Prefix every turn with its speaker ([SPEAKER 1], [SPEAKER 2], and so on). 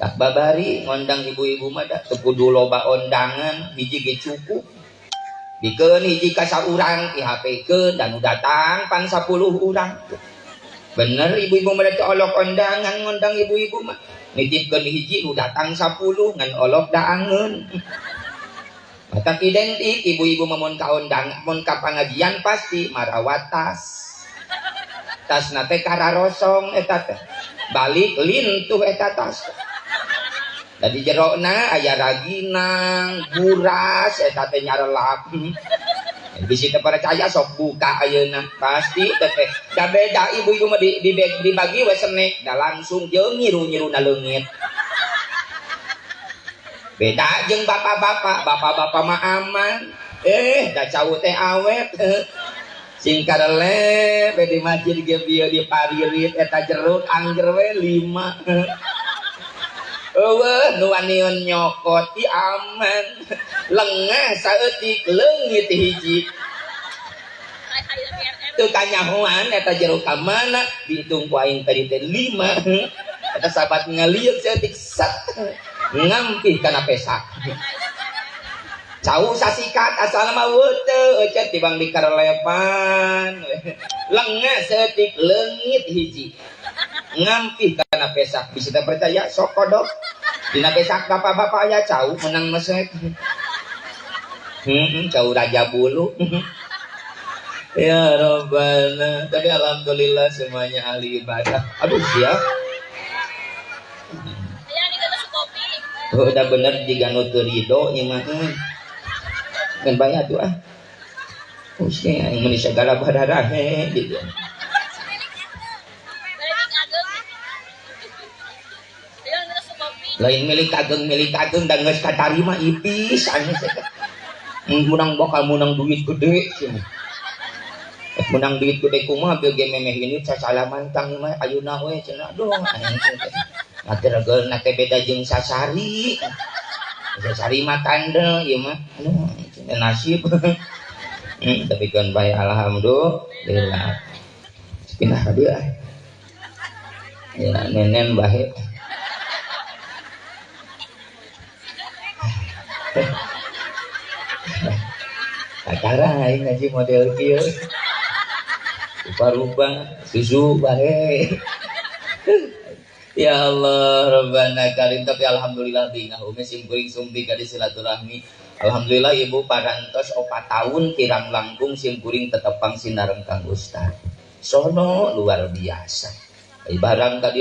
[SPEAKER 1] Tak babari ngondang ibu-ibu mah da teu kudu loba ondangan, hiji ge cukup. Bikeun hiji ka saurang, IHP-keun dan datang pan 10 urang. Bener ibu-ibu mah teu olok ondangan ngondang ibu-ibu mah. Nitipkeun hiji nu datang 10 ngan olok daangeun. Matak identik ibu-ibu mah mun ka ondang, mun ka pangajian pasti marawat tas. Tasna teh kararosong eta teh. Balik lintuh eta tas. Tadi jerokna aya raginang, buras eta teh nyarelap. Bisi teu percaya sok buka ayeuna pasti teh. Da beda ibu-ibu mah dibagi we snack da langsung jeung nyiru-nyiruna leungit. Beda jeung bapak-bapak, bapak-bapak mah aman. Da cau teh awet. Sing karelep di masjid ge bieu diparirit eta jeruk angger we 5. Eueuh nu waniun nyokot i aman. Lengah saeutik leungit hiji. Teu kanyahoan eta jeruk ka mana dihitung ku aing tadi teh 5. Eta sahabat ngalieuk saeutik sat ngampih kana pesak. Cau sasikat asal mah teu euceut tibang dikarelepan. Lengah saeutik leungit hiji. Ngampih kana pesak bisa teu percaya sok kodok. Dina pesak bapak-bapak aya cau menang mesek. Cau raja bulu. Ya Robbana. Tapi alhamdulillah semuanya ahli ibadah. Aduh siap. Oh, udah bener jiga nu teu rido nya mah. Ngan bae atuh ah. Usnya aing meni sagala bararahe gitu. Lain milik ageng dan geus katarima ipis anu teh. Menang bakal menang duit gede cenah. Menang duit gede kumaha bieu ge memeh ini sasalaman tang mah ayeuna we cenah aduh aing teh. Ngageregeulna teh beda jeung sasari. Sasari mah kandel ieu mah aduh cenah nasib. Tapi kan bae alhamdulillah. Pindah ka dieu ah. Ya nenen bae. Kakara aing ngaji model kieu. Rupa-rupa susu bae. Ya Allah Rabbana karim, tapi alhamdulillah bingah umi sim kuring sumbi ka di silaturahmi. Alhamdulillah ibu parantos 4 tahun kirang langkung sim kuring tetepang sinareng Kang Ustad. Sono luar biasa. Barang tadi